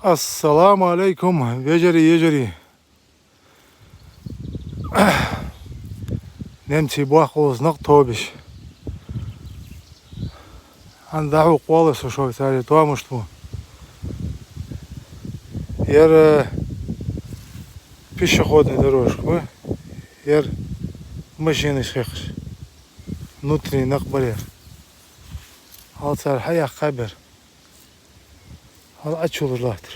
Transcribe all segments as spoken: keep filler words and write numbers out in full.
Ассаламу Ӏалайкум, вежарий, йижарий. Немций боккхагӀа болаш нах тобаш. ХӀанз дӀахьокхавалар со Швейцарии, тоамашта ва. Ер, э, пешеходная дорожка ва. Ер машинаш хехаш. Внутренний нах бар ер. Хьал цар хьаяьккхай бер. Хьал Ӏочулуш латтар.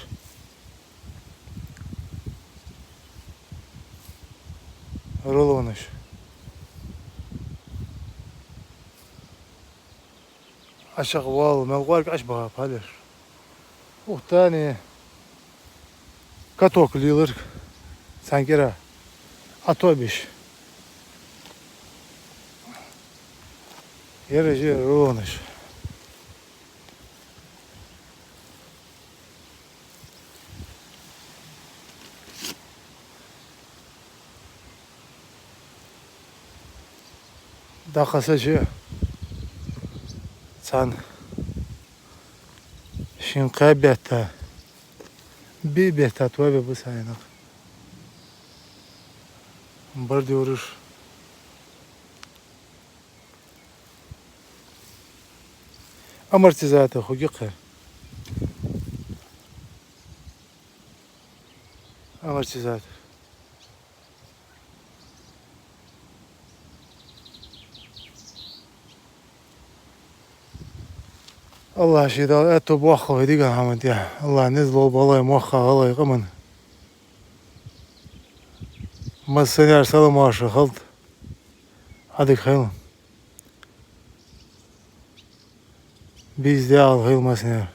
Рулонаш. Ӏочувала, мел гӀорг Ӏочубаха палеш. Ухтани каток лелар цхьан кӀира. Ӏотобаш. Ер же рулонаш. ДӀакхаьчача цхьан шин кхаь бетта, биъ бетта тоабеш ба са нах. Бордюраш. Амортизатор хургья-кх ер. Амортизатор. АллахӀа ше Дала аьттув боаккхалба вай дикан хӀаман тӀа. АллахӀа низ лулба вай мехка, вай къаман. Массанена салам-моаршал хилда. Ӏадика хийла. Бийса дегӀал хийла массанена.